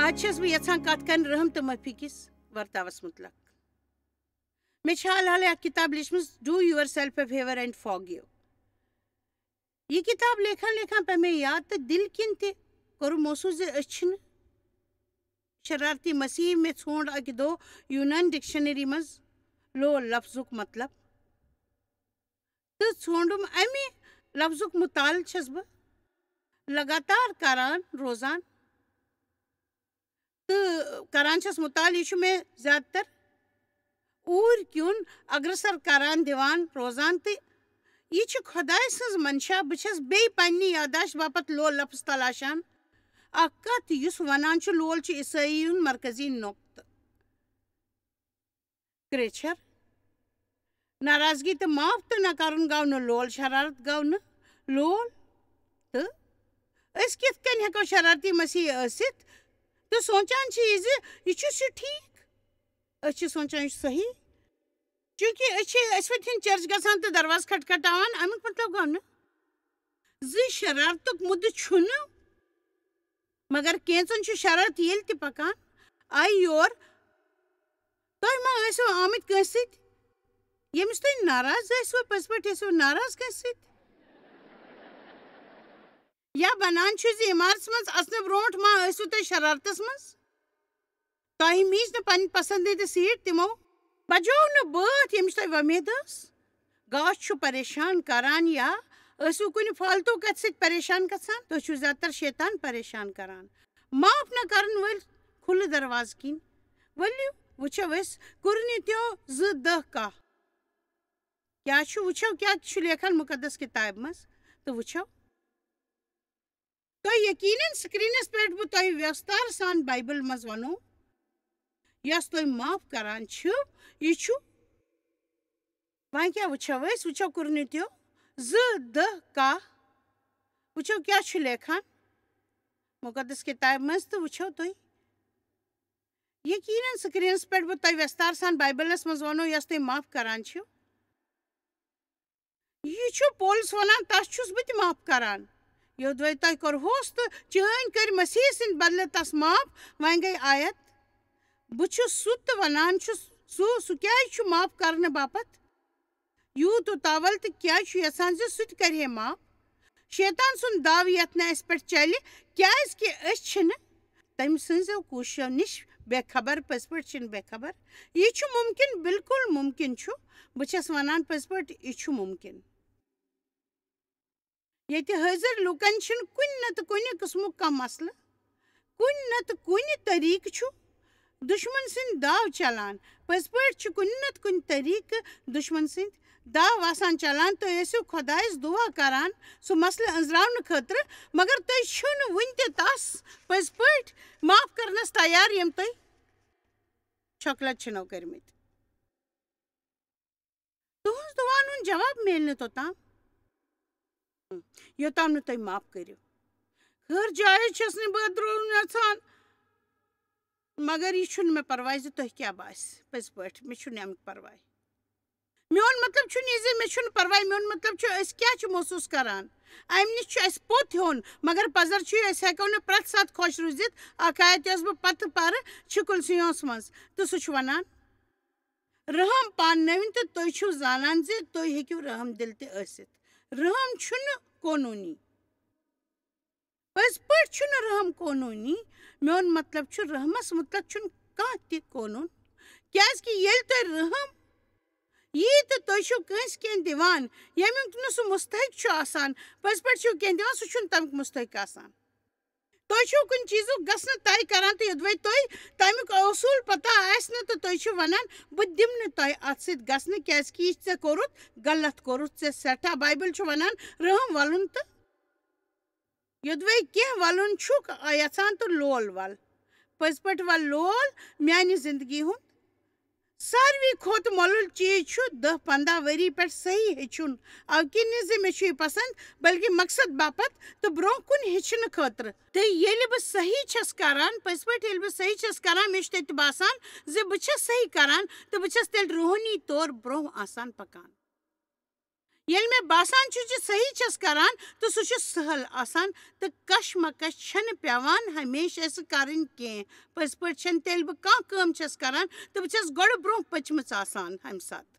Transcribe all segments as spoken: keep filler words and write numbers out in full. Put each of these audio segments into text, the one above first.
آز چھَس بہٕ یژھان کتھ کرٕنۍ رحم تہٕ معٲفی کِس ورتاوس مُتعلق۔ مےٚ چھِ حال حالٕے اکھ کِتاب لیٖچھمٕژ، Do Yourself a Favor and Forgive۔ یہِ کِتاب لیکھان لیکھان پیٚو مےٚ یاد تہٕ دِل کِنۍ تہِ کوٚرُم محسوٗس زِ أسۍ چھِنہٕ شرارتی مسیح۔ مےٚ ژھونٛڈ اکہِ دۄہ یوٗنان ڈکشنری منٛز لول لفظُک مطلب تہٕ ژھونٛڈُم۔ امہِ لفظُک مطالعہٕ چھَس بہٕ لگاتار کران روزان تہٕ کران چھَس مطالعہٕ۔ یہِ چھُ مےٚ زیادٕ تر اوٗرۍ کُن اگرسر کران دِوان روزان تہٕ یہِ چھِ خۄداے سٕنٛز منشا۔ بہٕ چھَس بیٚیہِ پننہِ یادداشت باپتھ لول لفظ تلاشان، اکھ کتھ یُس ونان چھُ لول چھُ عیسٲیی ہُنٛد مرکزی نۄقطہٕ۔ کرٛیچھر۔ ناراضگی تہٕ معاف تہٕ نہ کرُن گوٚو نہٕ لول، شرارت گوٚو نہٕ لول۔ تہٕ أسۍ کِتھ کٔنۍ ہٮ۪کو شرارتی مسیح ٲسِتھ تہٕ سونٛچان چھِ یہِ زِ یہِ چھُ سُہ ٹھیٖک؟ أسۍ چھِ سونٛچان یہِ چھُ صحیح، چوٗنٛکہِ أسۍ چھِ أسۍ وٲتۍ ہِنٛدۍ چرچ گژھان تہٕ دروازٕ کھٹکھٹاوان، اَمیُک مطلب گوٚو نہٕ زِ شرارتُک مُدٕ چھُنہٕ، مگر کینٛژن چھُ شرارت ییٚلہِ تہِ پکان آیہِ یور۔ تۄہہِ ما ٲسِو آمٕتۍ کٲنٛسہِ سۭتۍ، ییٚمِس تُہۍ ناراض ٲسِو، پٔزۍ پٲٹھۍ ٲسِو ناراض کٲنٛسہِ سۭتۍ؟ یا بنان چھُ زِ عمارژ منٛز اژنہٕ برونٛٹھ ما ٲسِو تُہۍ شرارتس منٛز؟ تۄہہِ میج نہٕ پنٕنۍ پسندیدٕ سیٹ تِمو بجو نہٕ بٲتھ، ییٚمِچ تۄہہِ وۄمید ٲس۔ گاش چھُ پریشان کران یا ٲسِو کُنہِ فالتو کتھِ سۭتۍ پریشان گژھان؟ تُہۍ چھِو زیادٕ تر شیطان پریشان کران۔ معاف نہ کرن وٲلۍ کھُلہٕ دروازٕ کِنۍ۔ ؤلِو وٕچھو أسۍ کُرنِتیو زٕ دَہ کاہ۔ کیٛاہ چھُ؟ وٕچھو کیٛاہ چھُ لیکھان مُقدس کِتابہِ منٛز تہٕ وٕچھو۔ تۄہہِ یقیناً سکرینس پٮ۪ٹھ بہٕ تۄہہِ ویستار سان بایبل منٛز ونو، یۄس تۄہہِ معاف کران چھِو، یہِ چھُ۔ وۄنۍ کیٛاہ وٕچھو أسۍ؟ وٕچھو کُرنِتیو زٕ دَہ کاہ۔ وٕچھو کیٛاہ چھُ لیکھان مُقدس کِتابہِ منٛز تہٕ وٕچھو تُہۍ۔ یقیناً سکرینس پٮ۪ٹھ بہٕ تۄہہِ ویستار سان بایبلس منٛز ونو، یۄس تۄہہِ معاف کران چھِو۔ یہِ چھُ پولس ونان، تس چھُس بہٕ تہِ معاف کران۔ یوٚدوے تۄہہِ کوٚرہوس تہٕ چٲنۍ کٔرۍ مسیح سٕنٛدِ بدلہٕ تس معاف۔ وۄنۍ گٔے آیت، بہٕ چھُس سُہ تہٕ ونان چھُس سُہ، سُہ کیٛازِ چھُ معاف کرنہٕ باپتھ یوٗت اُتاول تہٕ کیٛازِ چھُ یژھان زِ سُہ تہِ کرِ ہے معاف؟ شیطان سُنٛد داو یتھ نہٕ اسہِ پٮ۪ٹھ چلہِ، کیٛازِ کہِ أسۍ چھِنہٕ تٔمۍ سٕنٛزو کوٗششو نِش بے خبر۔ پٔزۍ پٲٹھۍ چھِنہٕ بے خبر۔ یہِ چھُ مُمکِن، بِلکُل مُمکِن چھُ۔ بہٕ چھَس وَنان پٔزۍ پٲٹھۍ، یہِ چھُ مُمکِن۔ ییٚتہِ حٲضِر لوٗکَن چھِنہٕ کُنہِ نَتہٕ کُنہِ قٕسمُک کانٛہہ مسلہٕ، کُنہِ نَتہٕ کُنہِ طریٖقہٕ چھُ دُشمَن سٕنٛدۍ داو چلان۔ پٔزۍ پٲٹھۍ چھِ کُنہِ نَتہٕ کُنہِ طریٖقہٕ دُشمَن سٕنٛدۍ داو آسان چلان۔ تُہۍ ٲسِو خۄدایَس دُعا کران سُہ مسلہٕ أنٛزراونہٕ خٲطرٕ، مگر تُہۍ چھِو نہٕ وُنہِ تہِ تَس پٔزۍ پٲٹھۍ معاف کرنَس تیار، یِم تُہۍ چھۄکلت چھِنو کٔرمٕتۍ۔ تُہٕنٛز دُعاہَن ہُنٛد جواب میلہِ نہٕ توٚتام، یوٚتام نہٕ تُہۍ معاف کٔرِو۔ خٲر جایز چھَس نہٕ بہٕ درٛوٚن یَژھان، مگر یہِ چھُنہٕ مےٚ پرواے زِ تۄہہِ کیٛاہ باسہِ۔ پٔزۍ پٲٹھۍ، مےٚ چھُنہٕ اَمیُک پرواے۔ میون مطلب چھُنہٕ یہِ زِ مےٚ چھُنہٕ پرواے، میون مطلب چھُ أسۍ کیٛاہ چھِ محسوٗس کران۔ اَمہِ نِش چھُ اَسہِ پوٚت ہیوٚن، مگر پزر چھُ یہِ، أسۍ ہٮ۪کو نہٕ پرٛٮ۪تھ ساتہٕ خۄش روٗزِتھ۔ اکھ آیت یۄس بہٕ پتہٕ پرٕ چھِ کُلسیوس منٛز، تہٕ سُہ چھُ وَنان، رحم پاننٲوِن تہٕ تُہۍ چھِو زانان زِ تُہۍ ہیٚکِو رحم دِل تہِ ٲسِتھ۔ رحم چھُنہٕ قونوٗنی۔ پٔزۍ پٲٹھۍ چھُنہٕ رحم قونوٗنی۔ میون مطلب چھُ، رحمس مُتعلق چھُنہٕ کانٛہہ تہِ قونوٗن۔ کیٛازِ کہِ ییٚلہِ تۄہہِ رحم یی تہٕ تُہۍ چھِو کٲنٛسہِ کینٛہہ دِوان، ییٚمیُک نہٕ سُہ مُستحق چھُ آسان، پٔزۍ پٲٹھۍ چھِو کینٛہہ دِوان، سُہ چھُنہٕ تَمیُک مُستحق آسان۔ تُہۍ چھِو کُنہِ چیٖزُک گژھنہٕ طے کران تہٕ یوٚدوَے تۄہہِ تَمیُک اصوٗل پتہ آسہِ نہٕ تہٕ تُہۍ چھِو وَنان، "بہٕ دِمہٕ نہٕ تۄہہِ اَتھ سۭتۍ گژھنہٕ، کیٛازِ کہِ یہِ ژےٚ کوٚرُتھ غلط، کوٚرُتھ ژےٚ سٮ۪ٹھاہ۔" بایبل چھُ وَنان، رحم وَلُن تہٕ یوٚدوَے کینٛہہ وَلُن چھُکھ یَژھان تہٕ لول وَل۔ پٔزۍ پٲٹھۍ وَل لول میٛانہِ زِندگی ہُنٛد۔ ساروی کھۄتہٕ مۄلُل چیٖز چھُ دَہ پنٛداہ ؤری پٮ۪ٹھ صحیح ہیٚچھُن۔ اَوٕ کِنۍ نہٕ زِ مےٚ چھُ یہِ پسنٛد، بلکہِ مقصد باپتھ تہٕ برٛونٛہہ کُن ہیٚچھنہٕ خٲطرٕ۔ تہٕ ییٚلہِ بہٕ صحیح چھَس کران، پٔزۍ پٲٹھۍ ییٚلہِ بہٕ صحیح چھَس کران، مےٚ چھُ تیٚلہِ تہِ باسان زِ بہٕ چھَس صحیح کران تہٕ بہٕ چھَس تیٚلہِ روحٲنی طور برٛونٛہہ آسان پکان۔ ییٚلہِ مےٚ باسان چھُ زِ صحیح چھَس کران، تہٕ سُہ چھُ سہل آسان، تہٕ کشمکش چھَنہٕ پٮ۪وان ہمیشہِ اَسہِ کرٕنۍ کینٛہہ۔ پٔزۍ پٲٹھۍ چھَنہٕ تیٚلہِ بہٕ کانٛہہ کٲم چھَس کران، تہٕ بہٕ چھَس گۄڈٕ برٛونٛہہ پٔچمٕژ آسان اَمہِ ساتہٕ۔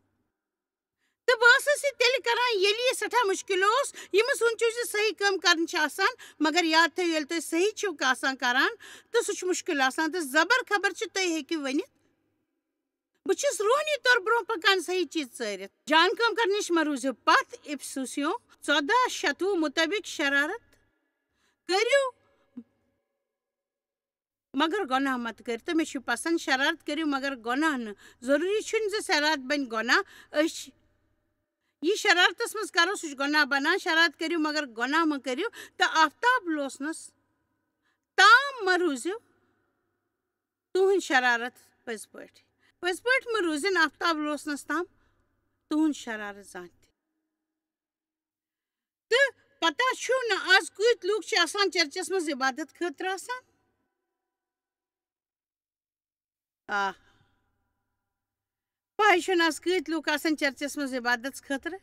تہٕ بہٕ ٲسٕس یہِ تیٚلہِ کران، ییٚلہِ یہِ سٮ۪ٹھاہ مُشکِل اوس۔ یہِ مہٕ سوٗنٛچِو زِ صحیح کٲم کرٕنۍ چھِ آسان، مگر یاد تھٲیِو، ییٚلہِ تُہۍ صحیح چھِو آسان کران، تہٕ سُہ چھُ مُشکِل آسان، تہٕ زبر خبر چھِ تُہۍ ہیٚکِو ؤنِتھ، بہٕ چھُس روٗحٲنی طور برٛونٛہہ پکان صحیح چیٖز ژٲرِتھ۔ جان کٲم کرنہٕ نِش مہ روٗزِو پتھ۔ افسوسیوں، ژۄداہ شتوُہ مُطٲبِق شرارت کٔرِو، مگر گۄناہ مت کٔرِو۔ تہٕ مےٚ چھُ پسنٛد، شرارت کٔرِو مگر گۄناہ نہٕ۔ ضروٗری چھُنہٕ زِ شرارت بنہِ گۄناہ۔ أسۍ چھِ، یہِ شرارتس منٛز کرو، سُہ چھُ گۄناہ بنان۔ شرارت کٔرِو مگر گۄناہ مہ کٔرِو۔ تہٕ آفتاب لوسنس تام مہ روٗزِو تُہنٛد شرارت پٔزۍ پٲٹھۍ۔ پٔزۍ پٲٹھۍ مہ روٗزِن آفتاب لوسنس تام تُہنٛد شرارت زانٛہہ تہِ۔ تہٕ پتہ چھُو نہ آز کۭتۍ لوٗکھ چھِ آسان چرچس منٛز عبادت خٲطرٕ آسان؟ آ۔ پاے چھُنہٕ آز کۭتۍ لوٗکھ آسان چرچس منٛز عبادتس خٲطرٕ،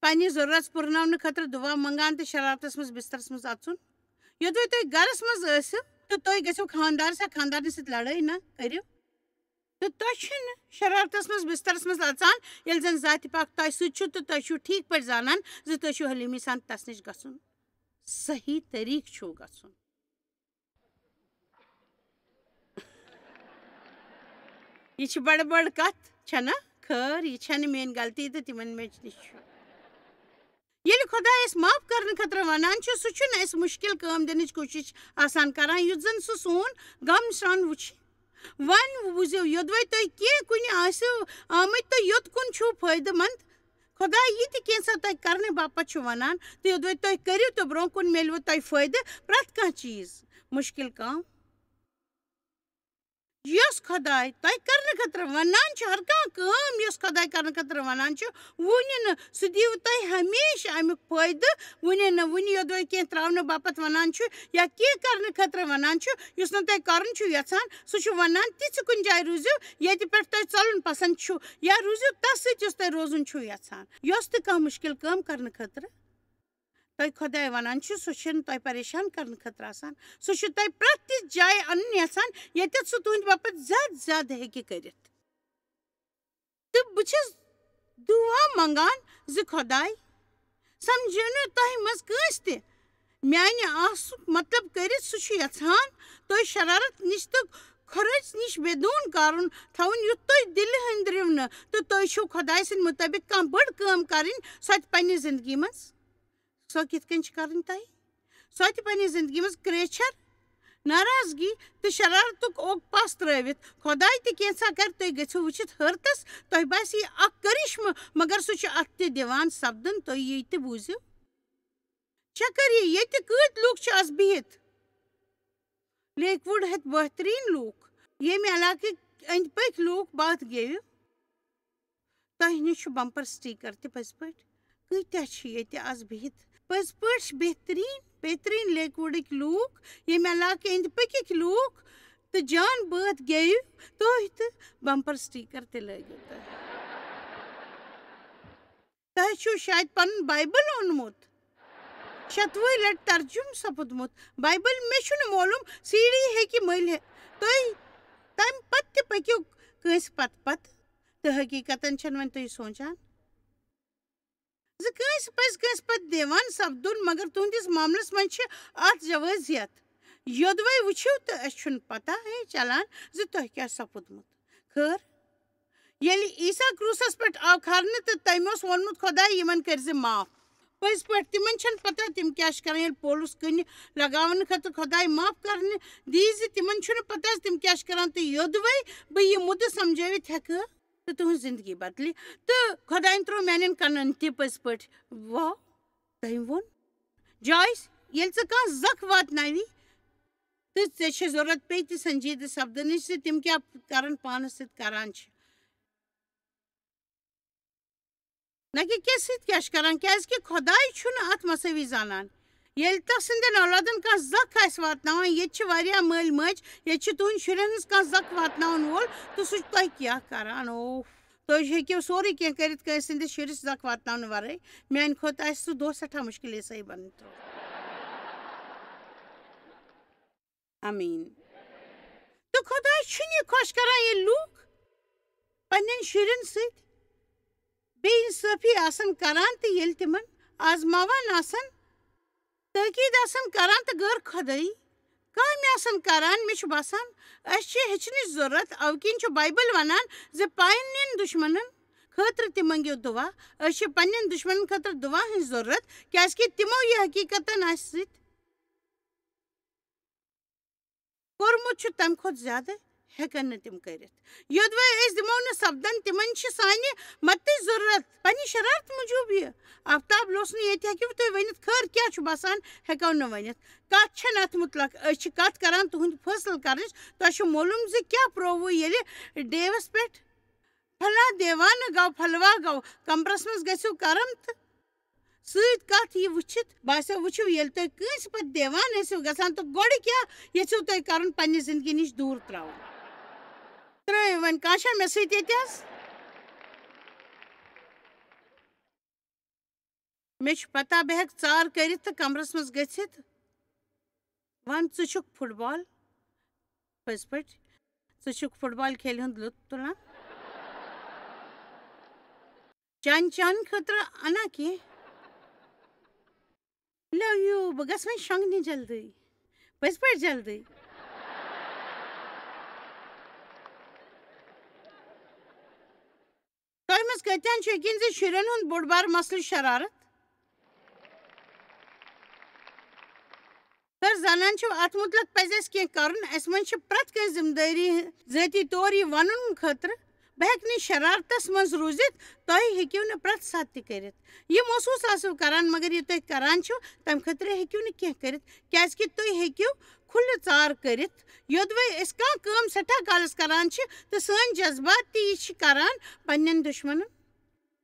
پننہِ ضروٗرت پُرناونہٕ خٲطرٕ دُعا منٛگان تہٕ شرارتس منٛز بسترس منٛز اژُن۔ یوٚدوے تُہۍ گرس منٛز ٲسِو تہٕ تُہۍ گٔژھِو خانٛدارس یا خانٛدارنہِ سۭتۍ لڑٲے نہ کٔرِو۔ تہٕ تۄہہِ چھِنہٕ شرارتس منٛز بسترس منٛز اژان، ییٚلہِ زن ذاتِ پاک تۄہہِ سۭتۍ چھُ تہٕ تۄہہِ چھِو ٹھیٖک پٲٹھۍ زانان زِ تُہۍ چھِو حلیٖمی سان تس نِش گژھُن۔ صحیح طریٖقہٕ چھُو گژھُن۔ یہِ چھِ بڑٕ بٔڑ کتھ، چھَنا؟ خٲر، یہِ چھَنہٕ میٲنۍ غلطی تہٕ تِمن مےٚ نِش چھُ۔ ییٚلہِ خۄداے اَسہِ معاف کرنہٕ خٲطرٕ وَنان چھُ، سُہ چھُنہٕ اَسہِ مُشکِل کٲم دِنٕچ کوٗشِش آسان کران، یُتھ زَن سُہ سون غم سان وٕچھِ۔ وۄنۍ بوٗزِو، یوٚدوَے تُہۍ کینٛہہ کُنہِ آسِو آمٕتۍ تہٕ یوٚت کُن چھُو فٲیدٕ مند، خۄداے یہِ تہِ کینٛژھا تۄہہِ کرنہٕ باپتھ چھُ وَنان، تہٕ یوٚدوَے تُہۍ کٔرِو تہٕ برٛونٛہہ کُن میلوٕ تۄہہِ فٲیدٕ پرٛٮ۪تھ کانٛہہ چیٖز۔ مُشکِل کٲم۔ یۄس خۄداے تۄہہِ کرنہٕ خٲطرٕ وَنان چھُ، ہر کانٛہہ کٲم یۄس خۄداے کرنہٕ خٲطرٕ وَنان چھُ، وُنہِ نہٕ، سُہ دِیِو تۄہہِ ہمیشہِ اَمیُک فٲیدٕ۔ وُنہِ نہٕ، وُنہِ یوٚدوَے کینٛہہ ترٛاونہٕ باپتھ وَنان چھُ یا کینٛہہ کرنہٕ خٲطرٕ وَنان چھُ، یُس نہٕ تۄہہِ کَرُن چھُ یَژھان، سُہ چھُ وَنان، تِژھِ کُنہِ جایہِ روٗزِو، ییٚتہِ پٮ۪ٹھ تۄہہِ ژَلُن پسنٛد چھُ، یا روٗزِو تَس سۭتۍ، یُس تۄہہِ روزُن چھُ یَژھان۔ یۄس تہِ کانٛہہ مُشکِل کٲم کرنہٕ خٲطرٕ تۄہہِ خۄداے وَنان چھُ، سُہ چھُنہٕ تۄہہِ پریشان کرنہٕ خٲطرٕ آسان۔ سُہ چھُ تۄہہِ پرٛٮ۪تھ تِژھ جایہِ اَنُن یَژھان، ییٚتٮ۪تھ سُہ تُہٕنٛدِ باپتھ زیادٕ زیادٕ ہیٚکہِ کٔرِتھ۔ تہٕ بہٕ چھَس دُعا منٛگان زِ خۄداے، سمجھٲیِو نہٕ تۄہہِ منٛز کٲنٛسہِ تہِ میٛانہِ آسُک مطلب کٔرِتھ۔ سُہ چھُ یَژھان تۄہہِ شرارت نِش تہٕ کھۄرٲژ نِش بے دوٗن کَرُن تھاوُن، یُتھ تُہۍ دِلہِ ہٕنٛدرِو نہٕ تہٕ تُہۍ چھِو خۄداے سٕنٛدِ مُطٲبِق کانٛہہ بٔڑ کٲم کَرٕنۍ، سۄ تہِ پنٛنہِ زِندگی منٛز۔ سۄ کِتھ کٔنۍ چھِ کَرٕنۍ تۄہہِ؟ سۄ تہِ پنٛنہِ زِندگی منٛز کرٛیچھر، ناراضگی تہٕ شرارتُک اوٚک پَس ترٛٲوِتھ۔ خۄداے تہِ کینٛژھا کَرِ، تُہۍ گٔژھِو وٕچھِتھ حٲرتَس، تۄہہِ باسہِ یہِ اَکھ کرِشمہٕ، مگر سُہ چھُ اَتھ تہِ دِوان سَپدُن، تُہۍ یہِ تہِ بوٗزِو۔ چکر یہِ، ییٚتہِ کۭتۍ لوٗکھ چھِ آز بِہِتھ؟ لیک وُڈ ہیٚتھ بہتریٖن لوٗکھ، ییٚمہِ علاقٕکۍ أنٛدۍ پٔکۍ لوٗکھ باتھ گیٚوِ۔ تۄہہِ نِش چھُ بمپر سٹیکر تہِ پٔزۍ پٲٹھۍ۔ کۭتیٛاہ چھِ ییٚتہِ آز بِہِتھ؟ پٔزۍ پٲٹھۍ چھِ بہتریٖن، بہتریٖن لیک وُڈٕکۍ لوٗکھ، ییٚمہِ علاقہٕ أنٛدۍ پٔکِکۍ لوٗکھ تہٕ جان بٲتھ گیٚیِو تُہۍ تہٕ بمپر سٹیکر تہِ لٲگِو تۄہہِ۔ تۄہہِ چھُو شاید پنُن بایبل اوٚنمُت، شتوُہہِ لٹہِ ترجمہٕ سپُدمُت۔ بایبل، مےٚ چھُنہٕ معلوم، سی ڈی ہیٚکہِ مٔلۍ ہے-، تُہۍ تمہِ پتہٕ تہِ پٔکِو کٲنٛسہِ پتہٕ پتہٕ۔ تہٕ حقیقتاً چھَنہٕ وۄنۍ تُہۍ سونٛچان زِ کٲنٛسہِ پزِ کٲنٛسہِ پتہٕ دیوان سپدُن، مگر تُہنٛدِس معاملس منٛز چھِ اتھ جوازیت۔ یوٚدوَے وٕچھِو تہٕ اَسہِ چھُنہٕ پتہ ہے چلان زِ تۄہہِ کیٛاہ سپُدمُت۔ خٲر، ییٚلہِ عیسیٰ کروسس پٮ۪ٹھ آو کھارنہٕ تہٕ تٔمۍ اوس ووٚنمُت، "خۄداے، یِمن کٔرۍ زِ معاف۔" پٔزۍ پٲٹھۍ تِمن چھَنہٕ پتہ تِم کیٛاہ چھِ کران۔ ییٚلہِ پولس کُنہِ لگاونہٕ خٲطرٕ خۄداے معاف کرنہٕ دی زِ تِمن چھُنہٕ پتہ زِ تِم کیٛاہ چھِ کران، تہٕ یوٚدوَے بہٕ یہِ مُدٕ سمجھٲوِتھ ہٮ۪کہٕ تہٕ تُہٕنٛز زندگی بدلہِ۔ تہٕ خۄدایَن ترٛوو میٛانٮ۪ن کنن تہِ پٔزۍ پٲٹھۍ واو۔ تٔمۍ ووٚن، "جایس، ییٚلہِ ژٕ کانٛہہ زکھ واتناوی تہٕ ژےٚ چھےٚ ضروٗرت پیٚیہِ تہِ سنجیدٕ سپدنٕچ زِ تِم کیٛاہ کرن پانس سۭتۍ کران چھِ، نہ کہِ کیٛاہ سۭتۍ کیٛاہ چھِ کران، کیٛازِ کہِ خۄداے چھُنہٕ اتھ مسٲوی زانان۔ ییٚلہِ تس سٕنٛدٮ۪ن اولادن کانٛہہ زکھ آسہِ واتناوان، ییٚتہِ چھِ واریاہ مٲلۍ مٲج، ییٚتہِ چھِ تُہٕنٛدۍ شُرٮ۪ن ہٕنٛز کانٛہہ زکھ واتناون وول، تہٕ سُہ چھُ تۄہہِ کیٛاہ کران؟ اوف۔" تُہۍ ہیٚکِو سورُے کینٛہہ کٔرِتھ کٲنٛسہِ سٕنٛدِس شُرِس زَکھ واتناونہٕ وَرٲے۔ میٛانہِ کھۄتہٕ آسہِ سُہ دۄہ سٮ۪ٹھاہ مُشکِل یہِ صحیح بَنُن۔ آمیٖن۔ تہٕ خۄداے چھُنہٕ یہِ خۄش کران، ییٚلہِ لوٗکھ پننٮ۪ن شُرٮ۪ن سۭتۍ بے انصٲفی آسن کران تہٕ ییٚلہِ تِمن آزماوان آسن، تٲکیٖد آسن کران تہٕ غٲر خۄدٲیی کامہِ آسن کران۔ مےٚ چھُ باسان، اسہِ چھِ ہیٚچھنٕچ ضروٗرت۔ اَوٕ کِنۍ چھُ بایبل ونان زِ پننٮ۪ن دُشمنن خٲطرٕ تہِ منٛگِو دُعا۔ أسۍ چھِ پننٮ۪ن دُشمنن خٲطرٕ دُعا ہٕنٛز ضروٗرت، کیازِ کہِ تِمو یہِ حقیٖقتن اسہِ سۭتۍ کوٚرمُت چھُ، تَمہِ کھۄتہٕ زیادٕ ہٮ۪کَن نہٕ تِم کٔرِتھ۔ یوٚدوَے أسۍ دِمو نہٕ سپدَن، تِمَن چھِ سانہِ مدتٕچ ضروٗرت۔ پننہِ شرارتہٕ موٗجوٗب یہِ آفتاب لوسنہٕ ییٚتہِ ہیٚکِو تُہۍ ؤنِتھ، خٲر کیٛاہ چھُ باسان، ہٮ۪کو نہٕ ؤنِتھ۔ کَتھ چھَنہٕ اَتھ مُتلق، أسۍ چھِ کَتھ کَران تُہُنٛد فٲصلہٕ کَرنٕچ۔ تۄہہِ چھُ معلوٗم زِ کیٛاہ پرٛووُ ییٚلہِ ڈیوَس پٮ۪ٹھ فلاں دیوانہٕ گوٚو، پھلوا گوٚو، کمرس منٛز گٔژھِو کرم تہٕ سۭتۍ کتھ یہِ وٕچھِتھ باسیو، وٕچھِو، ییٚلہِ تُہۍ کٲنٛسہِ پتہٕ دیوان ٲسِو گژھان، تہٕ گۄڈٕ کیٛاہ یژھِو تُہۍ کرُن، پننہِ زندگی نِش دوٗر ترٛاوُن؟ ترٛٲیِو وۄنۍ کانٛہہ چھا مےٚ سۭتۍ ییٚتہِ حظ؟ مےٚ چھُ پتہ، بہٕ ہٮ۪کہٕ ژار کٔرِتھ تہٕ کمرس منٛز گٔژھِتھ۔ وَن، ژٕ چھُکھ فُٹ بال، پٔزۍ پٲٹھۍ، ژٕ چھُکھ فُٹ بال کھیلہِ ہُنٛد لُطف تُلان؟ چانہِ، چانہِ خٲطرٕ اَنا کینٛہہ؟ لو یوٗ، بہٕ گژھٕ وۄنۍ شۄنٛگنہِ جلدی، پٔزۍ پٲٹھۍ جلدی۔ تۄہہِ منٛز کۭتیٛاہن چھُ یقیٖن زِ شُرٮ۪ن ہُنٛد بوٚڑ بار مسلہٕ چھُ شرارت؟ تہٕ زنان چھِو، اتھ مُتلق پزِ اَسہِ کینٛہہ کرُن۔ اَسہِ منٛز چھِ پرٛٮ۪تھ کٲنٛسہِ ذمہٕ دٲری ذٲتی طور یہِ ونُن خٲطرٕ، بہٕ ہیٚکہٕ نہٕ شرارتس منٛز روٗزِتھ، تۄہہِ ہیٚکِو نہٕ پرٛٮ۪تھ ساتہٕ تہِ کٔرِتھ۔ یہِ محسوٗس آسِو کران، مگر یہِ تُہۍ کران چھِو، تمہِ خٲطرٕ ہیٚکِو نہٕ کینٛہہ کٔرِتھ، کیازِ کہِ تُہۍ ہیٚکِو کھُلہٕ ژار کٔرِتھ۔ یوٚدوَے أسۍ کانٛہہ کٲم سٮ۪ٹھاہ کالس کران چھِ تہٕ سٲنۍ جذبات تہِ یہِ چھِ کران پننٮ۪ن دُشمنن۔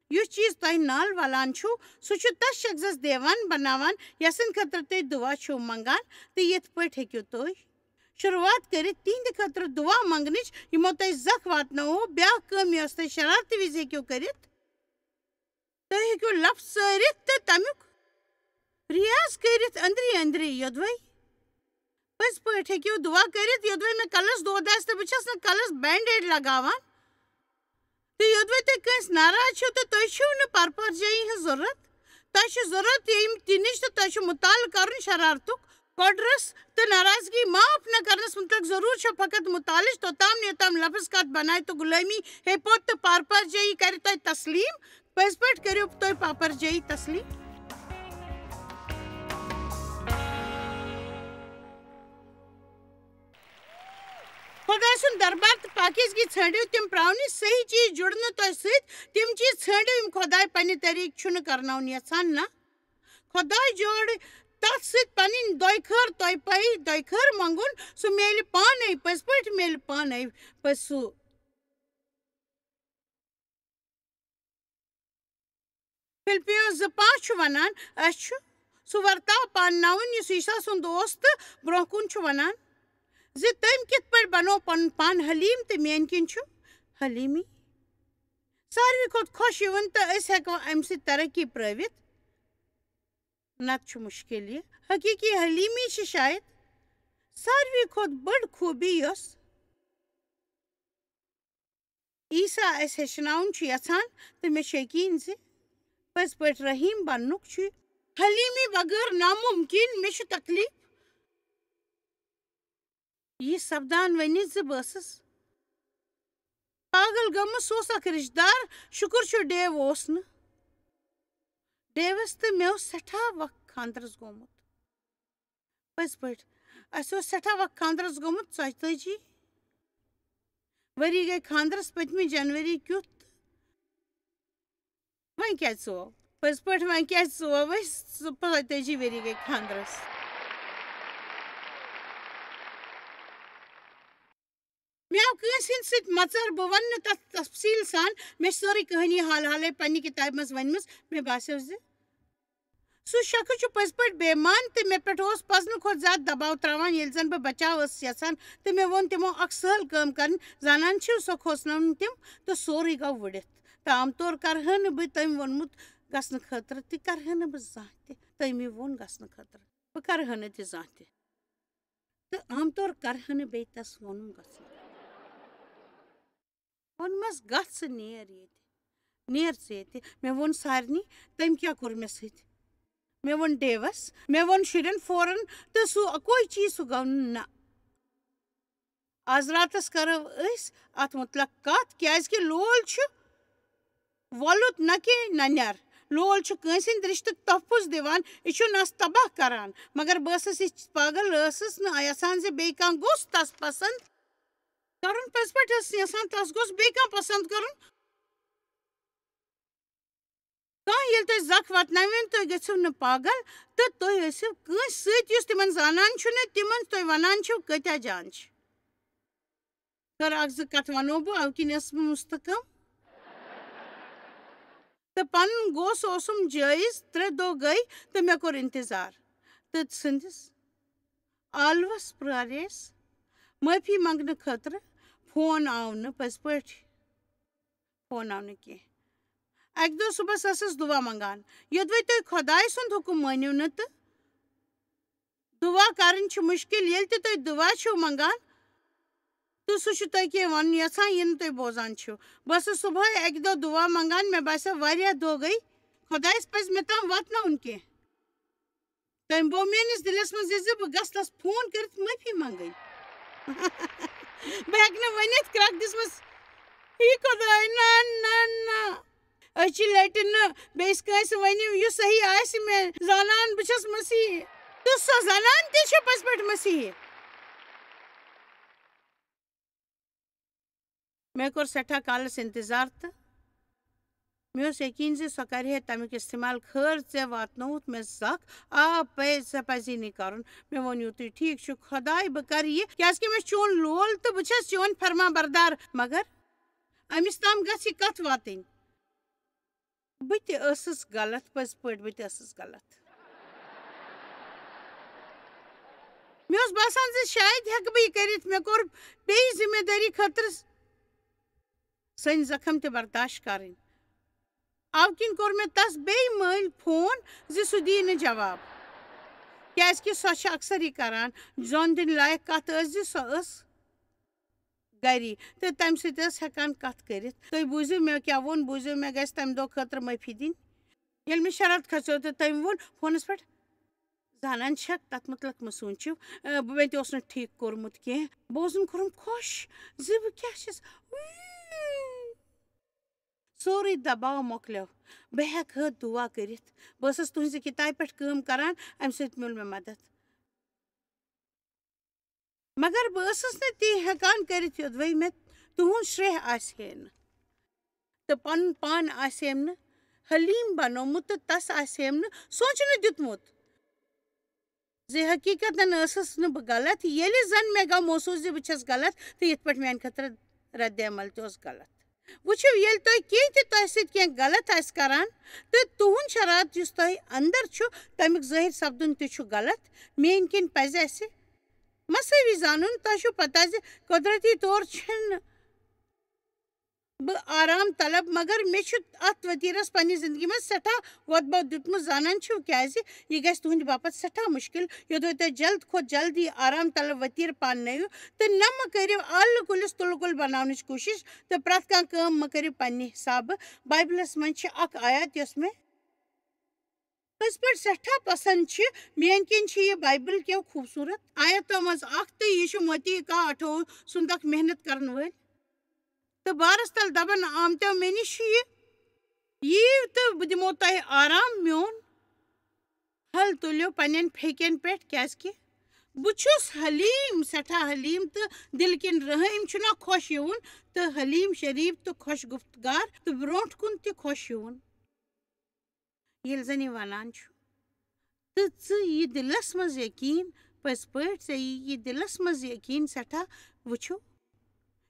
یُس چیٖز تۄہہِ نال ولان چھُو، سُہ چھُ تس شخصس دیوان بناوان، یسٕنٛدِ خٲطرٕ تُہۍ دُعا چھِو منگان، تہٕ یِتھ پٲٹھۍ ہیٚکِو تُہۍ شروٗعات کٔرِتھ تِہنٛدِ خٲطرٕ دُعا منگنٕچ، یِمو تۄہہِ زکھ واتنٲوو۔ بیٛاکھ کٲم، یۄس تُہۍ شرارتہٕ وِزِ ہیٚکِو کٔرِتھ، تُہۍ ہیٚکِو لفظ ژٲرِتھ تہٕ تمیُک ریاض کٔرِتھ أنٛدری أنٛدری یوٚدوَے۔ پٔزۍ پٲٹھۍ ہیٚکِو دُعا کٔرِتھ، یوٚدوَے مےٚ کلس دود آسہِ تہٕ بہٕ چھَس نہٕ کلس بینڈیڈ لگاوان۔ تہٕ یوٚدوَے تُہۍ کٲنٛسہِ ناراض چھِو تہٕ تُہۍ چھِو نہٕ پرپرجٲیی ہٕنٛز ضروٗرت۔ تۄہہِ چھِ ضروٗرت ییٚمہِ تِنٕچ تہٕ تۄہہِ چھُ مُطالعہٕ کرُن شرارتُک، کوڈرس تہٕ ناراضگی معاف نہ کرنس مُتعلق۔ ضروٗر چھُ فقط مُطالعٕچ توٚتام نہٕ یوٚتام لفظ کتھ بنایہِ تہٕ غلٲمی ہے پوٚت تہٕ پرپرجٲیی کرِ تۄہہِ تسلیم۔ پٔزۍ پٲٹھۍ کٔرِو تُہۍ پرپرجٲیی تسلیم۔ خۄداے سُنٛد دربار تہٕ پاکیزگی ژھٲنٛڈِو، تِم پراونٕچ صحیح چیٖز جُڑنہٕ تۄہہِ سۭتۍ، تِم چیٖز ژھٲنٛڈِو یِم خۄداے پننہِ طریٖقہٕ چھُنہٕ کرناوُن یژھان۔ نہ، خۄداے جوڑِ تتھ سۭتۍ پنٕنۍ دۄیہِ خٲر، تۄہہِ پے دۄیہِ خٲر منٛگُن، سُہ میلہِ پانے، پٔزۍ پٲٹھۍ میلہِ پانے۔ پٔزۍ سُہ فِلپِیَس زٕ پانٛژھ چھُ وَنان، اَسہِ چھُ سُہ ورتاو پانناوُن، یُس عیسیٰ سُنٛد اوس، تہٕ برٛونٛہہ کُن چھُ وَنان زِ تٔمۍ کِتھ پٲٹھۍ بنوو پنُن پان حلیٖم تہٕ میٛانہِ کِنۍ چھُ حلیٖمی ساروی کھۄتہٕ خۄش یِوان، تہٕ أسۍ ہٮ۪کو اَمہِ سۭتۍ ترقی پرٛٲوِتھ۔ نتہٕ چھُ مُشکِل یہِ۔ حقیٖقی حلیٖمی چھِ شاید ساروی کھۄتہٕ بٔڑ خوٗبی، یۄس عیسیٰ اَسہِ ہیٚچھناوُن چھُ یژھان، تہٕ مےٚ چھُ یقیٖن زِ پٔزۍ پٲٹھۍ رحیٖم بننُک چھُ حلیٖمی بغٲر نامُمکِن۔ مےٚ چھُ تکلیٖف یہِ سپدان ؤنِتھ زِ بہٕ ٲسٕس پاگل گٔمٕژ۔ سُہ اوس اکھ رِشتہٕ دار، شُکُر چھُ ڈیو اوس نہٕ۔ ڈیوَس تہٕ مےٚ اوس سٮ۪ٹھاہ وق خانٛدرَس گوٚمُت۔ پٔزۍ پٲٹھۍ، اَسہِ اوس سٮ۪ٹھاہ وق خانٛدرَس گوٚمُت، ژۄیتٲجی ؤری گٔے خانٛدرَس پٔتمہِ جنؤری کیُتھ۔ وۄنۍ کیٛازِ ژوو؟ پٔزۍ پٲٹھۍ، وۄنۍ کیٛازِ ژوو أسۍ؟ ژٕ-، ژۄیتٲجی ؤری گٔے خانٛدرَس۔ مےٚ آو کٲنٛسہِ ہِنٛدِ سۭتۍ مَژَر، بہٕ وَنہٕ نہٕ تَتھ تفصیٖل سان، مےٚ چھِ سٲرٕے کہانی حال حالٕے پنٛنہِ کِتابہِ منٛز ؤنمٕژ۔ مےٚ باسیو زِ سُہ شخص چھُ پٔزۍ پٲٹھۍ بے ایمان تہٕ مےٚ پٮ۪ٹھ اوس پزنہٕ کھۄتہٕ زیادٕ دباو تراوان، ییٚلہِ زن بہٕ بچاو ٲسٕس یژھان تہٕ مےٚ ووٚن تِمو اکھ سہل کٲم کرٕنۍ۔ زنان چھِو، سۄ کھوژنٲوٕن تِم تہٕ سورُے گوٚو وُڈِتھ۔ تہٕ عام طور کرٕ ہا نہٕ بہٕ تٔمۍ ووٚنمُت گژھنہٕ خٲطرٕ تہِ کرٕ ہا نہٕ بہٕ زانٛہہ تہِ۔ تٔمی ووٚن گژھنہٕ خٲطرٕ، بہٕ کرٕ ہا نہٕ تہِ زانٛہہ تہِ۔ تہٕ عام طور کرٕ ہا نہٕ بیٚیہِ تس ووٚنُم گژھنہٕ۔ ووٚنمَس، "گژھ ژٕ نیر ییٚتہِ، نیر ژٕ ییٚتہِ۔" مےٚ ووٚن سارنٕے، "تٔمۍ کیٛاہ کوٚر مےٚ سۭتۍ؟" مےٚ ووٚن ڈیوَس، مےٚ ووٚن شُرٮ۪ن فوراً، تہٕ سُہ اَکوے چیٖز، سُہ گوٚو نہٕ نہ۔ آز راتَس کَرو أسۍ اَتھ مُتلق کَتھ، کیٛازِکہِ لول چھُ وۄلُت نہ کہِ نہ نٮ۪ر۔ لول چھُ کٲنٛسہِ ہٕنٛدۍ رِشتہٕ تحفظ دِوان، یہِ چھُ نَس تباہ کران۔ مگر بہٕ ٲسٕس یہِ پاگل ٲسٕس نہٕ یَژھان زِ بیٚیہِ کانٛہہ گوٚژھ تَس پسنٛد کرُن۔ پٔزۍ پٲٹھۍ ٲسٕس یَژھان تَس گوٚژھ بیٚیہِ کانٛہہ پسنٛد کرُن۔ کانٛہہ ییٚلہِ تۄہہِ زَکھ واتناوٮ۪ن، تُہۍ گٔژھِو نہٕ پاگل تہٕ تُہۍ ٲسِو کٲنٛسہِ سۭتۍ یُس تِمن زانان چھُنہٕ، تِمن تُہۍ وَنان چھِو کۭتیٛاہ جان چھِ۔ کٔر اکھ زٕ کتھ وَنو بہٕ، اَوٕ کِنۍ ٲسٕس بہٕ مستحکم۔ تہٕ پنُن غوصہٕ اوسُم جٲیز، ترٛےٚ دۄہ گٔے تہٕ مےٚ کوٚر انتظار۔ تہٕ ژھٕنٛدِس آلوس پرٛاریس معٲفی منٛگنہٕ خٲطرٕ۔ فون آو نہٕ، پٔزۍ پٲٹھۍ فون آو نہٕ کینٛہہ۔ اَکہِ دۄہ صُبحس ٲسٕس دُعا منٛگان، یوٚدوَے تۄہہِ خۄداے سُنٛد حُکم مٲنِو نہٕ تہٕ دُعا کرٕنۍ چھِ مُشکِل۔ ییٚلہِ تہِ تُہۍ دُعا چھِو منٛگان، تہٕ سُہ چھُ تۄہہِ کینٛہہ وَنُن یَژھان، یہِ نہٕ تُہۍ بوزان چھِو۔ بہٕ ٲسٕس صُبحٲے اَکہِ دۄہ دُعا منٛگان، مےٚ باسیٛو واریاہ دۄہ گٔے، خۄدایَس پَزِ مےٚ تام واتناوُن کینٛہہ۔ تٔمۍ بوو میٛٲنِس دِلَس منٛز یہِ زِ بہٕ گژھٕ تَس فون کٔرِتھ معٲفی منٛگٕنۍ۔ بہٕ ہٮ۪کہٕ نہٕ ؤنِتھ، کرٛکھ دِژمَس، "ہے خۄداے، نہ، نہ، نہ۔" أزچہِ لٹہِ نہٕ بیٚیِس کٲنٛسہِ ؤنِو، یُس صحیح آسہِ مےٚ زانان، بہٕ چھَس مسیحی۔ تہٕ سۄ زنان تہِ چھےٚ پٔزۍ پٲٹھۍ مسیحی۔ مےٚ کوٚر سٮ۪ٹھاہ کالس انتظار تہٕ مےٚ اوس یقین زِ سۄ کرِ ہے تمیُک استعمال۔ خٲر، ژےٚ واتنووُتھ مےٚ زکھ۔ آ، پے-، ژےٚ پزی نہٕ کرُن۔ مےٚ ووٚن، یُتُے ٹھیک چھُ، خۄداے، بہٕ کرٕ یہِ، کیازِ کہِ مےٚ چھُ چون لول تہٕ بہٕ چھَس چون فرما بردار۔ مگر أمِس تام گژھِ یہِ کتھ واتٕنۍ۔ بہٕ تہِ ٲسٕس غلط، پٔزۍ پٲٹھۍ، بہٕ تہِ ٲسٕس غلط۔ مےٚ اوس باسان زِ شاید ہٮ۪کہٕ بہٕ یہِ کٔرِتھ۔ مےٚ کوٚر بیٚیہِ ذمہٕ دٲری خٲطرٕ سٲنۍ زخم تہِ برداشت کرٕنۍ۔ اَوٕ کِنۍ کوٚر مےٚ تَس بیٚیہِ مٔلۍ فون زِ سُہ دِیہِ نہٕ جواب، کیازِ کہِ سۄ چھِ اکثر یہِ کران۔ زوٚن دِنہٕ لایق کَتھ ٲس زِ سۄ ٲس گری تہٕ تَمہِ سۭتۍ ٲس ہٮ۪کان کَتھ کٔرِتھ۔ تُہۍ بوٗزِو مےٚ کیٛاہ ووٚن، بوٗزِو، مےٚ گژھِ تَمہِ دۄہ خٲطرٕ معٲفی دِنۍ۔ ییٚلہِ مےٚ شرارت کھژیو تہٕ تٔمۍ ووٚن فونَس پٮ۪ٹھ، "زانان چھَکھ، تَتھ مُتعلق مہٕ سوٗنٛچِو، اَ، بہٕ، مےٚ تہِ اوس نہٕ ٹھیٖک کوٚرمُت کینٛہہ۔" بوزُن کوٚرُم خۄش زِ بہٕ کیٛاہ چھَس۔ سورُے دباو مۄکلیو۔ بہٕ ہٮ۪کہٕ ہا دُعا کٔرِتھ۔ بہٕ ٲسٕس تُہٕنٛزِ کِتابہِ پٮ۪ٹھ کٲم کران، اَمہِ سۭتۍ میوٗل مےٚ مدد۔ مگر بہٕ ٲسٕس نہٕ تی ہٮ۪کان کٔرِتھ، یوٚدوَے مےٚ تُہُنٛد شرٛیٚہہ آسہِ ہے نہٕ تہٕ پَنُن پان آسہِ ہے نہٕ حلیٖم بنومُت تہٕ تَس آسہِ ہے نہٕ سونٛچنہٕ دیُتمُت زِ حقیٖقتن ٲسٕس نہٕ بہٕ غلط، ییٚلہِ زَن مےٚ گوٚو محسوٗس زِ بہٕ چھَس غلط تہٕ یِتھ پٲٹھۍ میٛانہِ خٲطرٕ رد عمل تہِ اوس غلط۔ وٕچھِو، ییٚلہِ تۄہہِ کینٛہہ تہِ تۄہہِ سۭتۍ کینٛہہ غلط آسہِ کران تہٕ تُہُنٛد شرارت یُس تۄہہِ اندر چھُ، تَمیُک ظٲہِر سپدُن تہِ چھُ غلط۔ میٛٲنۍ کِنۍ پَزِ اَسہِ مسٲوی زانُن۔ تۄہہِ چھُو پتہ زِ قۄدرتی طور چھِنہٕ بہٕ آرام طلب، مگر مےٚ چھُ اَتھ وتیرس پننہِ زندگی منٛز سٮ۪ٹھاہ وۄتھ بۄتھ دیُتمُت۔ زانان چھِو کیٛازِ؟ یہِ گژھِ تُہنٛدِ باپتھ سٮ۪ٹھاہ مُشکِل۔ یوٚدوَے تۄہہِ جلد کھۄتہٕ جلد یہِ آرام طلب وتیرٕ پانہٕ نٔیِو تہٕ نہ مہ کٔرِو اَلہٕ کُلِس تُلہٕ کُل بناونٕچ کوٗشِش تہٕ پرٛٮ۪تھ کانٛہہ کٲم مہ کٔرِو پننہِ حسابہٕ۔ بایبلس منٛز چھِ اکھ آیت یۄس مےٚ پٔزۍ پٲٹھۍ سٮ۪ٹھاہ پسنٛد چھِ۔ میٛانہِ کِنۍ چھِ یہِ بایبل کیو خوٗبصوٗرت آیتو منٛز اکھ تہٕ یہِ چھُ متی کاہ اَٹھووُہ سُنٛد اکھ محنت کرن وٲلۍ تہٕ بارس تل دبن آمتیو مےٚ نِش چھُ یہِ، یِیِو تہٕ بہٕ دِمو تۄہہِ آرام۔ میون حل تُلِو پننٮ۪ن پھیکٮ۪ن پٮ۪ٹھ، کیازِ کہِ بہٕ چھُس حلیٖم، سٮ۪ٹھاہ حلیٖم تہٕ دِلہٕ کِنۍ رحیٖم۔ چھُنا خۄش یِوُن؟ تہٕ حلیٖم شریٖف تہٕ خۄش گُفتگار تہٕ برونٛٹھ کُن تہِ خۄش یِوُن۔ ییٚلہِ زَن یہِ وَنان چھُ، تہٕ ژٕ یہِ دِلَس منٛز یقیٖن، پٔزۍ پٲٹھۍ ژےٚ یہِ، یہِ دِلَس منٛز یقیٖن سٮ۪ٹھاہ، وٕچھِو،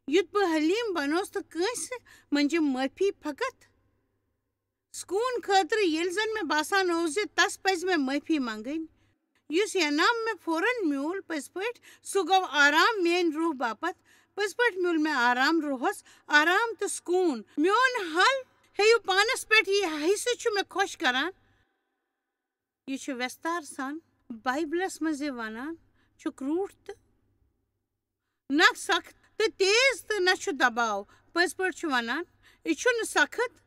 یُتھ بہٕ حلیٖم بَنوس تہٕ کٲنٛسہِ منٛجہِ معٲفی فقط سکوٗن خٲطرٕ، ییٚلہِ زن مےٚ باسان اوس زِ تس پزِ مےٚ معٲفی منٛگٕنۍ۔ یُس انعام مےٚ فوراً میوٗل، پٔزۍ پٲٹھۍ سُہ گوٚو آرام میٲنۍ روح باپتھ۔ پٔزۍ پٲٹھۍ میوٗل مےٚ آرام روحس، آرام تہٕ سکوٗن۔ میون حل ہیٚیِو پانس پٮ۪ٹھ، یہِ حصہٕ چھُ مےٚ خۄش کران۔ یہِ چھُ ویستار سان بایبلس منٛز یہِ ونان، چھُ کرٛوٗٹھ تہٕ نہ سخت تہٕ تیز تہٕ نہ چھُ دباو۔ پٔزۍ پٲٹھۍ چھُ ونان، یہِ چھُنہٕ سخت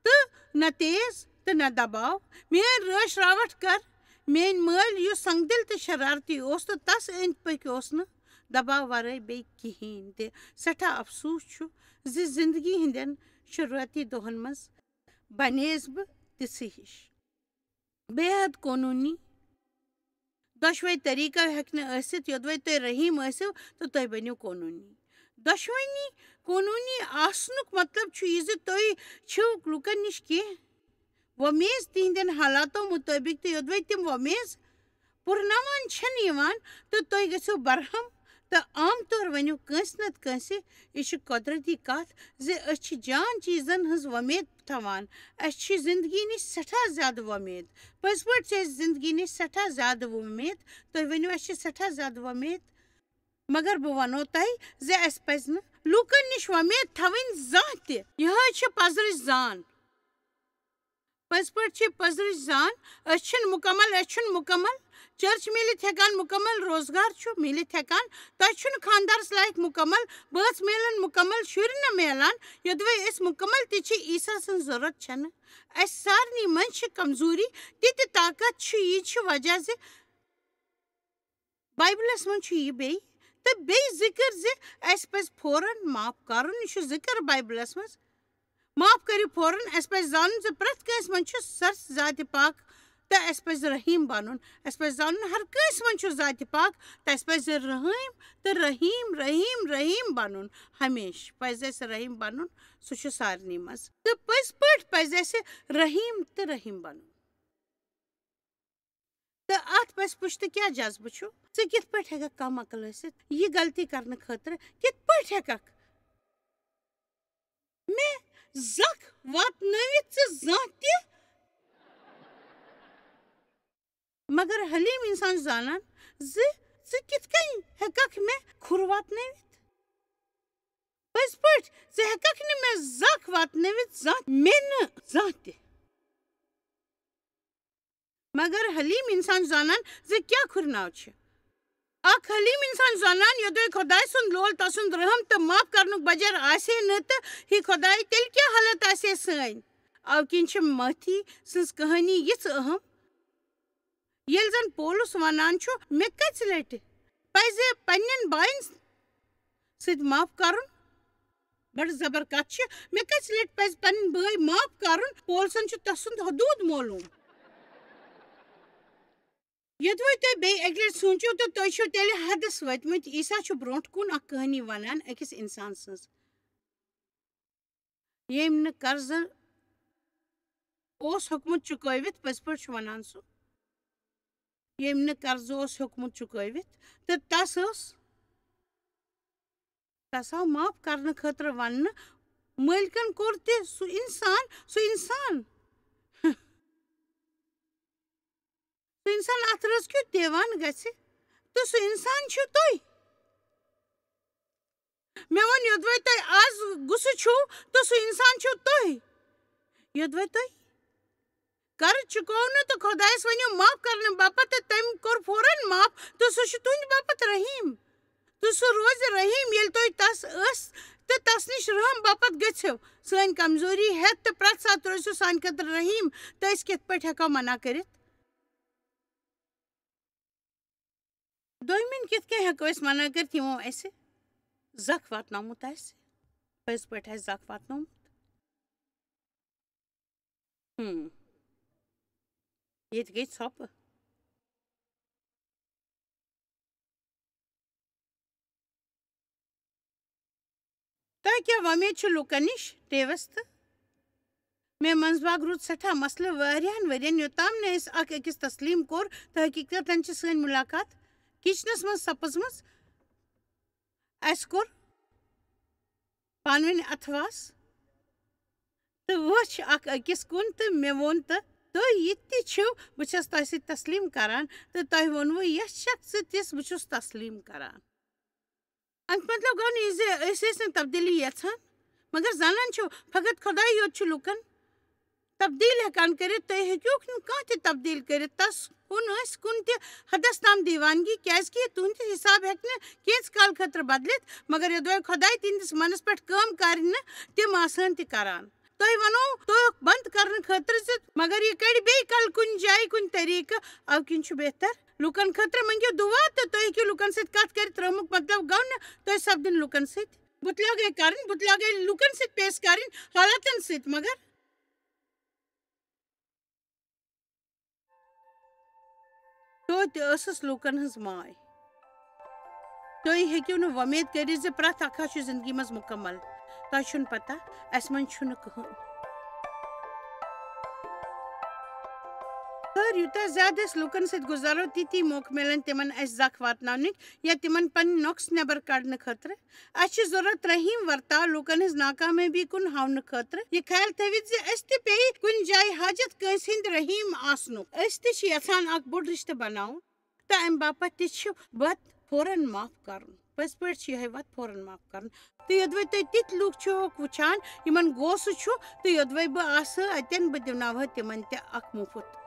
تہٕ نہ تیز تہٕ نہ دباو۔ میٲنۍ رٲچھ راوٹھ کر۔ میٲنۍ مٲلۍ، یُس سنگدل تہٕ شرارتی اوس، تہٕ تس أنٛدۍ پٔکۍ اوس نہٕ دباو ورٲے بیٚیہِ کِہیٖنۍ تہِ۔ سٮ۪ٹھاہ افسوٗس چھُ زِ زندگی ہٕنٛدٮ۪ن شروٗعٲتی دۄہن منٛز بنییس بہٕ تِژھٕے ہِش۔ بے حد قونوٗنی۔ دۄشوے طریٖقو ہیٚکہِ نہٕ ٲسِتھ، یوٚدوَے تُہۍ رحیٖم ٲسِو تہٕ تُہۍ بٔنِو قونوٗنی۔ دۄشوٕنی قونوٗنی آسنُک مطلب چھُ یہِ زِ تُہۍ چھِو لوٗکَن نِش کینٛہہ وۄمیز تِہنٛدٮ۪ن حالاتو مُطٲبِق، تہٕ یوٚدوَے تِم وۄمیز پُرناوان چھَنہٕ یِوان، تہٕ تُہۍ گٔژھِو برہم تہٕ عام طور ؤنِو کٲنٛسہِ نَتہٕ کٲنٛسہِ۔ یہِ چھِ قۄدرٔتی کَتھ زِ أسۍ چھِ جان چیٖزَن ہٕنٛز وۄمید تھاوان۔ اَسہِ چھِ زِندگی نِش سٮ۪ٹھاہ زیادٕ وۄمید۔ پٔزۍ پٲٹھۍ چھِ اَسہِ زِندگی نِش سٮ۪ٹھاہ زیادٕ وۄمید۔ تُہۍ ؤنِو، اَسہِ چھِ سٮ۪ٹھاہ زیادٕ وۄمید۔ مگر بہٕ وَنو تۄہہِ زِ اَسہِ پَزِ نہٕ لوٗکَن نِش وۄمید تھاوٕنۍ زانٛہہ تہِ۔ یِہوٚے چھِ پَزرٕچ زان۔ پٔزۍ پٲٹھۍ چھِ پٔزرٕچ زان، أسۍ چھِنہٕ مُکمل، أسۍ چھِنہٕ مُکمل۔ چرچ میٖلِتھ ہٮ۪کان مُکمل، روزگار چھُ میٖلِتھ ہٮ۪کان، تۄہہِ چھُنہٕ خانٛدارس لایق مُکمل، بٲژ میلن مُکمل، شُرۍ نہٕ میلان، یوٚدوَے أسۍ مُکمل تہِ چھِ، عیسیٰ سٕنٛز ضروٗرت چھَنہٕ۔ اَسہِ سارنٕے منٛز چھِ کمزوری، تہِ تہِ طاقت چھُ، یہِ چھُ وجہ زِ بایبلس منٛز چھُ یہِ بیٚیہِ تہٕ بیٚیہِ ذِکر زِ اَسہِ پَزِ فوراً معاف کَرُن۔ یہِ چھُ ذِکر بایبلس منٛز۔ معاف کٔرِو فوراً۔ اَسہِ پَزِ زانُن زِ پرٛٮ۪تھ کٲنٛسہِ منٛز چھُ سر ذاتِ پاک تہٕ اَسہِ پَزِ رحیٖم بَنُن۔ اَسہِ پَزِ زانُن ہر کٲنٛسہِ منٛز چھُ ذاتِ پاک تہٕ اَسہِ پَزِ رحیٖم تہٕ رحیٖم، رحیٖم، رحیٖم بَنُن۔ ہمیشہِ پَزِ اَسہِ رحیٖم بَنُن، سُہ چھُ سارنٕے منٛز۔ تہٕ پٔزۍ پٲٹھۍ پَزِ اَسہِ رحیٖم تہٕ رحیٖم بَنُن۔ تہٕ اَتھ پَزِ پُشتہٕ کیٛاہ جذبہٕ چھُ؟ ژٕ کِتھ پٲٹھۍ ہٮ۪کَکھ کم عقل ٲسِتھ؟ یہِ غلطی کرنہٕ خٲطرٕ کِتھ پٲٹھۍ ہٮ۪کَکھ مےٚ زَکھ واتنٲوِتھ ژٕ زانٛہہ تہِ؟ مگر حلیٖم اِنسان چھُ زانان زِ ژٕ کِتھ کٔنۍ ہٮ۪کَکھ مےٚ کھُر واتنٲوِتھ؟ پٔزۍ پٲٹھۍ، ژٕ ہٮ۪کَکھ نہٕ مےٚ زَکھ واتنٲوِتھ زانٛہہ، مےٚ نہٕ زانٛہہ تہِ۔ مگر حلیٖم اِنسان زانان زِ کیٛاہ کھُرناو چھِ۔ اکھ حلیٖم اِنسان زانان، یوٚدوے خۄداے سُنٛد لول، تسُنٛد رحم تہٕ معاف کرنُک بجر آسہِ ہے نہٕ، تہٕ ہی خۄداے، تیٚلہِ کیٛاہ حالت آسہِ ہے سٲنۍ؟ اَوٕ کِنۍ چھِ معٲفی سٕنٛز کہانی یِژھ اہم۔ ییٚلہِ زن پولس ونان چھُ، مےٚ کٔژِ لٹہِ پزِ پننٮ۪ن باین سۭتۍ معاف کرُن؟ بڑٕ زبر کتھ چھِ، مےٚ کٔژِ لٹہِ پزِ پنٕنۍ بٲے معاف کرُن؟ پولسن چھُ تسُنٛد حدوٗد معلوم۔ یوٚدوَے تُہۍ بیٚیہِ اَکہِ لَٹہِ سوٗنٛچِو، تہٕ تُہۍ چھِو تیٚلہِ حدس وٲتمٕتۍ۔ عیسیٰ چھُ برونٛٹھ کُن اکھ کہانی ونان أکِس اِنسان سٕنٛز، ییٚمۍ نہٕ قرضہٕ اوس ہیوٚکمُت چُکٲوِتھ، پٔزۍ پٲٹھۍ چھُ ونان سُہ، ییٚمۍ نہٕ قرضہٕ اوس ہیوٚکمُت چُکٲوِتھ، تہٕ تس ٲس، تس آو معاف کرنہٕ خٲطرٕ وننہٕ، مٲلکن کوٚر تہِ سُہ اِنسان، سُہ اِنسان، سُہ اِنسان اتھ رٲژ کیُتھ دیوان گژھِ، تہٕ سُہ اِنسان چھِو تُہۍ۔ مےٚ ووٚن، یوٚدوَے تۄہہِ از غصہٕ چھُو، تہٕ سُہ اِنسان چھِو تُہۍ۔ یوٚدوَے تۄہہِ قرض چُکوو نہٕ تہٕ خۄدایَس ؤنِو معاف کرنہٕ باپتھ، تہٕ تٔمۍ کوٚر فوراً معاف، تہٕ سُہ چھُ تُہنٛدِ باپتھ رحیٖم۔ تہٕ سُہ روزِ رحیٖم، ییٚلہِ تُہۍ تس ٲس تہٕ تس نِش رحم باپتھ گٔژھِو۔ سٲنۍ کمزوری ہٮ۪تھ تہٕ پرٛٮ۪تھ ساتہٕ روزِو سانہِ خٲطرٕ رحیٖم، تہٕ أسۍ کِتھ پٲٹھۍ ہٮ۪کو منع کٔرِتھ؟ دوٚیمٮ۪ن کِتھ کٔنۍ ہٮ۪کو أسۍ منع کٔرِتھ، یِمو اَسہِ زَکھ واتنومُت آسہِ، پٔزۍ پٲٹھۍ آسہِ زَکھ واتنومُت؟ ہم۔ ییٚتہِ گٔے ژھۄپہٕ۔ تۄہہِ کیٛاہ وۄمید چھِ لوٗکن نِش؟ ٹیوس تہٕ مےٚ منٛز باگ روٗد سٮ۪ٹھاہ مسلہٕ واریاہن ؤرین، یوٚتام نہٕ أسۍ اکھ أکِس تسلیم کوٚر، تہٕ حقیقتن چھِ سٲنۍ مُلاقات کچنس منٛز سپٕزمٕژ۔ اَسہِ کوٚر پانہٕ ؤنۍ اتھواس۔ تہٕ وٕچھ اکھ أکِس کُن تہٕ مےٚ ووٚن تہٕ تُہۍ یہِ تہِ چھِو، بہٕ چھَس تۄہہِ سۭتۍ تسلیٖم کران تہٕ تۄہہِ ووٚنوُ یَتھ شخصہٕ تِس بہٕ چھُس تسلیٖم کران۔ اَمیُک مطلب گوٚو نہٕ یہِ زِ أسۍ ٲسۍ نہٕ تبدیٖلی یَژھان، مگر زَنان چھِو فقط خۄداے یوت چھُ لُکَن تبدیٖل ہٮ۪کان کٔرِتھ، تُہۍ ہیٚکِوکھ نہٕ کانٛہہ تہِ تبدیٖل کٔرِتھ۔ تَس کُن ٲسۍ کُنہِ تہِ حدس تام دیوانگی، کیازِ کہِ تُہنٛد حساب ہیٚکہِ نہٕ کینٛژ کال خٲطرٕ بدلِتھ، مگر یوٚدوے خۄداے تِہنٛدِس منس پٮ۪ٹھ کٲم کرِ نہٕ، تِم آسہٕ ہن تہِ کران۔ تۄہہِ ونو توکھ بند کرنہٕ خٲطرٕ زِ، مگر یہِ کڑِ بیٚیہِ کل کُنہِ جایہِ کُنہِ طریٖقہٕ، او کِنۍ چھُ بہتر لُکن خٲطرٕ منٛگِو دُعا تہٕ تُہۍ ہیٚکِو لُکن سۭتۍ کتھ کٔرِتھ۔ ترٛٲومُک مطلب گوٚو نہٕ تُہۍ سپدِن لُکن سۭتۍ۔ بُتلہِ گٔے کرٕنۍ، بُتلہِ گٔے لُکن سۭتۍ پیش کرٕنۍ حالاتن سۭتۍ، مگر توتہِ ٲسٕس لوٗکن ہٕنٛز ماے۔ تُہۍ ہیٚکِو نہٕ وۄمید کٔرِتھ زِ پرٛٮ۪تھ اکھ چھُ زِندگی منٛز مُکمل۔ تۄہہِ چھُنہٕ پتہ، اَسہِ منٛز چھُنہٕ کٕہٕنۍ۔ خٲر، یوٗتاہ زیادٕ أسۍ لوٗکن سۭتۍ گُزارو، تِتی موقعہٕ مِلن تِمن اَسہِ زکھ واتناونٕکۍ یا تِمن پنٕنۍ نۄقص نٮ۪بر کڑنہٕ خٲطرٕ۔ اَسہِ چھِ ضروٗرت رحیٖم ورتاو لوٗکن ہٕنٛز ناکامیٲبی کُن ہاونہٕ خٲطرٕ۔ یہِ خیال تھٲوِتھ زِ أسۍ تہِ پیٚیہِ کُنہِ جایہِ حاجت کٲنٛسہِ ہٕنٛدِ رحیٖم آسنُک۔ أسۍ تہِ چھِ یژھان اکھ بوٚڑ رِشتہٕ بناوُن، تہٕ اَمہِ باپتھ تہِ چھُ وَتھ فوراً معاف کرُن۔ پٔزۍ پٲٹھۍ چھِ یِہوٚے وَتھ فوراً معاف کرُن۔ تہٕ یوٚدوَے تُہۍ تِتھۍ لوٗکھ چھِوکھ وٕچھان، یِمن غوسہٕ چھُ، تہٕ یوٚدوَے بہٕ آسہٕ اَتٮ۪ن، بہٕ دِناوہا تِمن تہِ اکھ مُفت۔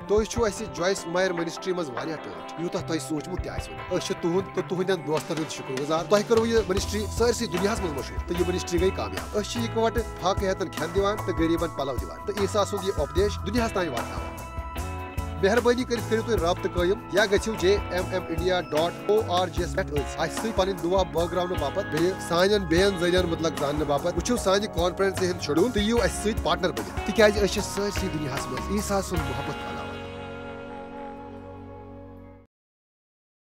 تُہۍ چھِو اَسہِ جویس مایر منسٹری منٛز واریاہ ٹٲٹھۍ، یوٗتاہ تۄہہِ سوٗنٛچمُت تہِ آسِوٕ نہٕ۔ أسۍ چھِ تُہُنٛد تہٕ تُہٕنٛدٮ۪ن دوستن ہُنٛد شُکر گُزار۔ تۄہہِ کٔروٕ یہِ منسٹری سٲرسٕے دُنیاہَس منٛز مشہوٗر تہٕ یہِ منسٹری گٔے کامیاب۔ أسۍ چھِ یِکوَٹہٕ فاقہٕ ہیتن کھٮ۪ن دِوان تہٕ غریٖبن پلو دِوان تہٕ عیسیٰ سُنٛد یہِ اُپدیش دُنیاہَس تام واتناوان۔ مہربٲنی کٔرِتھ کٔرِو تُہۍ رابطہٕ قٲیِم یا گٔژھِو J M M India dot O R G یَس پٮ۪ٹھ أتھۍ اَسہِ سۭتۍ پنٕنۍ دُعا بٲگراونہٕ باپتھ، بیٚیہِ سانٮ۪ن بیٚین ذٔریعن مُتعلق زاننہٕ باپتھ۔ وٕچھِو سانہِ کانفرنسہِ ہُنٛد شیڈول تہٕ یِیِو اَسہِ سۭتۍ پارٹنر بٔنِتھ، تِکیازِ أسۍ چھِ سٲرسٕے دُنیاہَس منٛز عیسیٰ سُنٛد محبت پھٔہلاوان۔